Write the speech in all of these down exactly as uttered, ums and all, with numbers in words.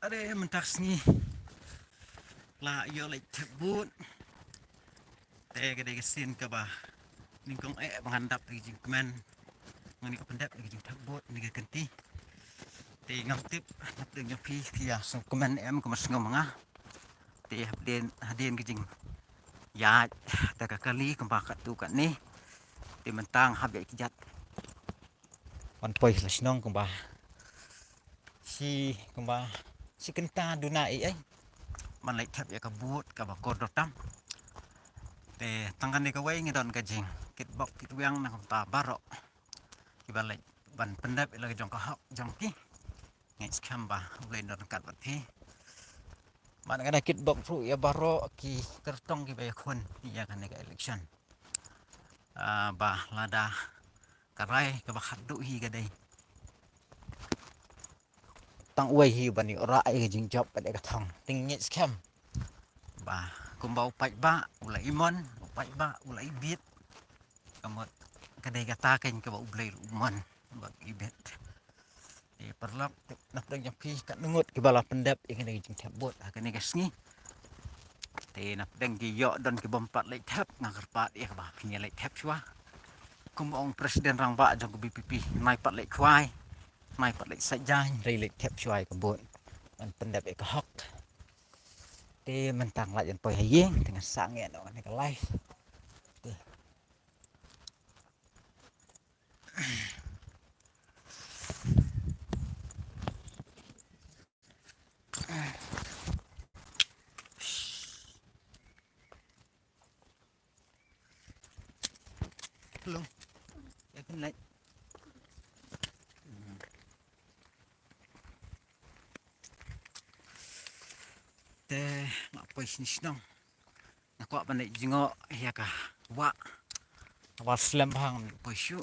Re mynta ka sngi la ïoh leit thep vote. Te ka dei ka sien kaba nyngkong eh ba ngan dap da ka jingkmen, ngan ïoh pyndep da ka jingthep vote na ka kynti. Te ngam tip na pdeng jong phi ki ïa sngewkmen em kumba sngewma nga. Te hadien hadien ka jingïaid da ka kali kumba katto katne. Te mynta nga hap ïaid kjat ban poi sha la shnong kumba shi kumba shi kynta duna ei ei ban leit thep ïa ka vote kaba kordor tam. Te tang kane kawei ngi don ka jingkitbok kitwiang na kumta baroh kiba leit ban pyndep ïa la ka jong ka hok jong ki. Ngeit skhem ba U Blei un don ryngkat bad phi. Bad nga da kitbok ruh ïa baroh ki kyrtong kiba ïakhun ïa kane ka election. Ah, ba lada ka rai kaba khatduh hi ka dei tang uwei hi ban ïoh rah ïa ka jingjop bad ïa ka thong. Te ngeit skhem ba kumba u paidbah u la imon, u paidbah u la ibit. Ka mut ka dei kata keiñ kaba U Blei ruh u mon bad ibit. Te paralok, te na pdeng jong phi katno ngut kiba la pyndep ïa kane ka jingthep vote ha kane ka sngi. Te na pdeng ki ïoh don kibym pat leit thep, nga kyrpad ïa kaba phin ïa leit thep shuwa. Kum ong president rangbah jong ka V P P, nai pat leit khwai, nai pat leit saitjaiñ, hynrei leit thep shuwa ïa ka vote ban pyndep ïa ka hok. Te mynta nga la jan poi ha ïing, te ngan sa ngeit noh kane ka live. Te Hello. Ya kan lai. Te nga poi shini shnong. Nga kwah ban leit jngoh ïa ka wah. Ka wah slem bha, ngam poi shuh.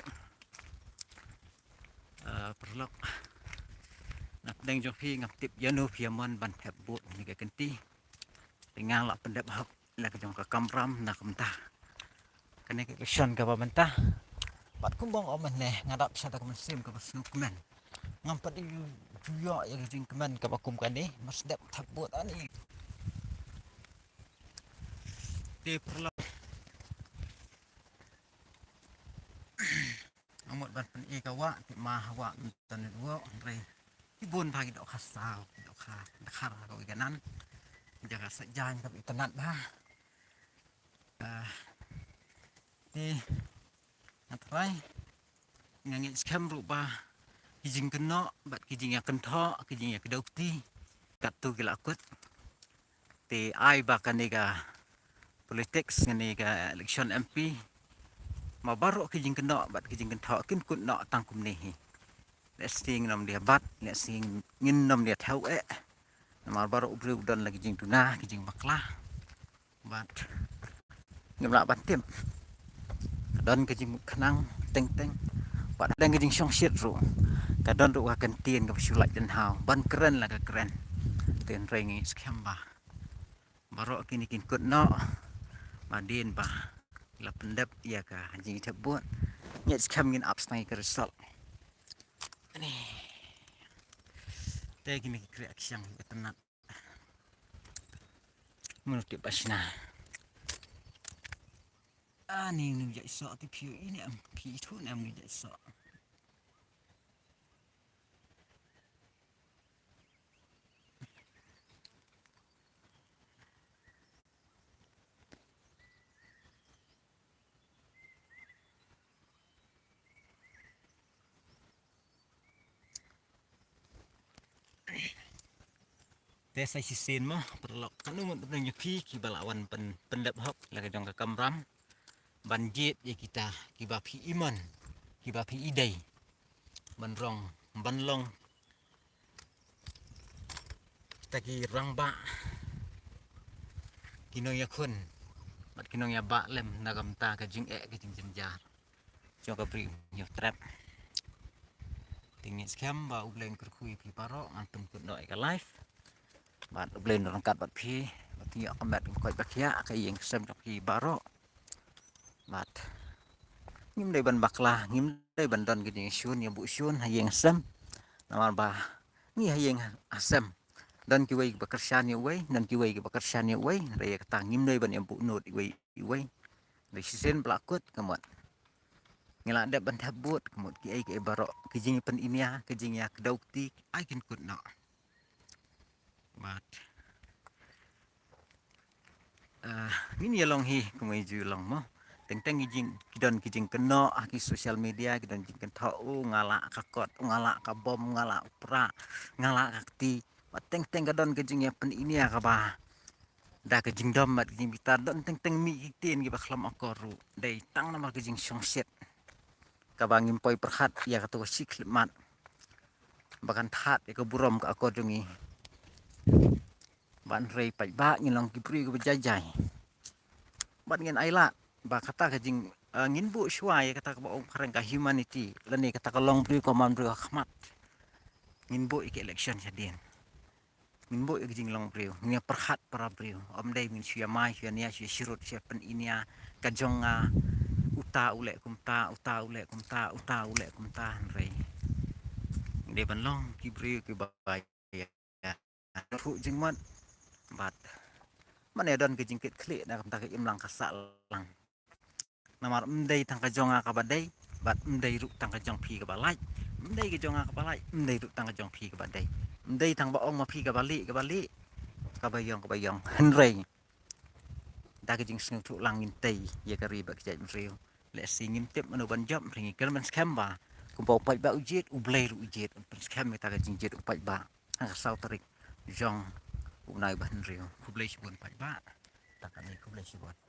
Eh, paralok, na pdeng jong phi ngam tip ïano phi ïa mon ban thep vote ha kane ka kynti. Te nga la pyndep hok ïa la ka jong ka kamram na kumta. Kane ka election kaba mynta. Bad kumba ong mynne, nga dap sha da ka mynsiem kaba sngewkmen. Ngam pat ju ïoh ïa ka jingkmen kaba kum kane, mar sdep thep vote ani. Te paralok, nga mut ban pyni ka wah, te ma ha wah mynta ne duh, hynrei ki bun bha ki dohkha saw, ki dohkha dkhar kawei ka nan. Jaka saitjaiñ kaba itynnad bha. Ah, te nga trai, nga ngeit skhem ruh ba ki jingkynnoh bad ki jingïakynthoh, ki jingïakdew kti, katto ki la kut. Te ai ba kane ka politics, kane ka election M P, ma baroh ki jingkynnoh bad ki jingkynthoh kin kut noh tang kumne hi. Lehse ngin ym dei bat, lehse ngin ym dei thew eh. Namar baroh u briew u don la ki jingduna, ki jingbakla. Bad ngim lah ban tip. Ka don ka jingmut khnang teng teng. Bad ka don ka jingshongshit ruh. Ka don ruh ka ktien kaba shu lait dynhaw ban kren la ka kren. Te hynrei ngi skhem ba baroh kine kin kut noh. Ba dien ba la pyndep ïa ka jingthep vote, ngi skhem ngin ap sngi ka result. Te kine ki kriah ki shang ki tynnad. Mano tip ba shna. Ani nu jai sok ti phi ïohi ne em, phi ithuh ne em nu jai sok. Te sa shisien mo, paralok, katno ngut na pdeng jong phi kiba la wan pyn, pyndep hok la ka jong ka kamram ban jied ïa kita kiba phi imon, kiba phi idei ban rong, ban long kita ki rangbah, ki nongïakhun bad ki nongïabah lem na ka bynta ka jingeh ka jingjynjar jong ka Bri u Hynñiewtrep. Te ngi skhem ba U Blei un kyrkhu ïa phi baroh, ngan pynkut noh ïa ka live. Bad U Blei un ryngkat bad phi, bad phi ïoh ka met ka koit ba khiah, ka ïing ka sem jong phi baroh. Bad ngim dei ban bakla, ngim dei ban don ka jingshun ïa buh shun ha ïing ha sem. Namar ba ngi ha ïing ha sem Don kiwei kiba kyrshan ïa uwei, don kiwei kiba kyrshan ïa uwei, hynrei ïa kata ngim dei ban ïa buh nud iwei iwei. Hynrei shisien ba la kut ka mut ngi la dep ban thep vote ka mut kiei kiei baroh, ki jingpyninia, ki jingïakdew kti, ai kin kut noh. Bad, ah, ngin ïa long hi kumba ju long mo. Teng teng ki jing, ki don ki jingkynnoh ha ki social media, ki don jingkynnoh, u nga lah ka kot, u nga lah ka bom, u nga lah u pra, u nga lah ka kti. Bad teng teng ka don ka jingïapyninia kaba da ka jingdom bad ka jingbitar, don teng teng mih ki ktien kiba khlem akor ruh. Dei tang namar ka jingshongshit kaba ngim poi pyrkhat ïa kato ka shi khyllipmat ba kan thad ïa ka burom ka akor jong ngi. Bad hynrei paidbah ngin long ki briew kiba jai jai. Bad ngin ailad ba kata ka jing, eh, ngin buh shuwa ïa kata kaba ong phareng ka humanity lane kata ka long briew ka man briew ha khmat. Ngin buh ïa ka election shadien. Ngin buh ïa ka jinglong briew, ngin ïa pyrkhat para briew. Ym dei ngin shu ïa mai, shu ïa nia, shu ïa shirut, shu ïa pyninia ka jong nga, uta u leh kumta, uta u leh kumta, uta u leh kumta, hynrei ngi dei ban long ki briew kiba ïa thuh jingmut. Bad mane don ka jingkitkhlieh na ka bynta ka imlang ka sahlang. Namar ym dei tang ka jong nga kaba dei, bad ym dei ruh tang ka jong phi kaba lait. Ym dei ka jong nga kaba lait, ym dei ruh tang ka jong phi kaba dei. Ym dei tang ba ong ma phi kaba lieh, kaba lieh, kaba ïong, kaba ïong. Hynrei da ka jingsngewthuh lang ngin tei ïa ka ri bad ka jaitbynriew. Lehse ngim tip mano ban jop, hynrei ngi kyrmen skhem ba kumba u paidbah u jied, U Blei ruh u jied, un pynskhem ïa kata ka jingjied u paidbah ha ka saw tarik jong u bnai ba hynriew. Khublei shibun paidbah. Tang kane, khublei shibun.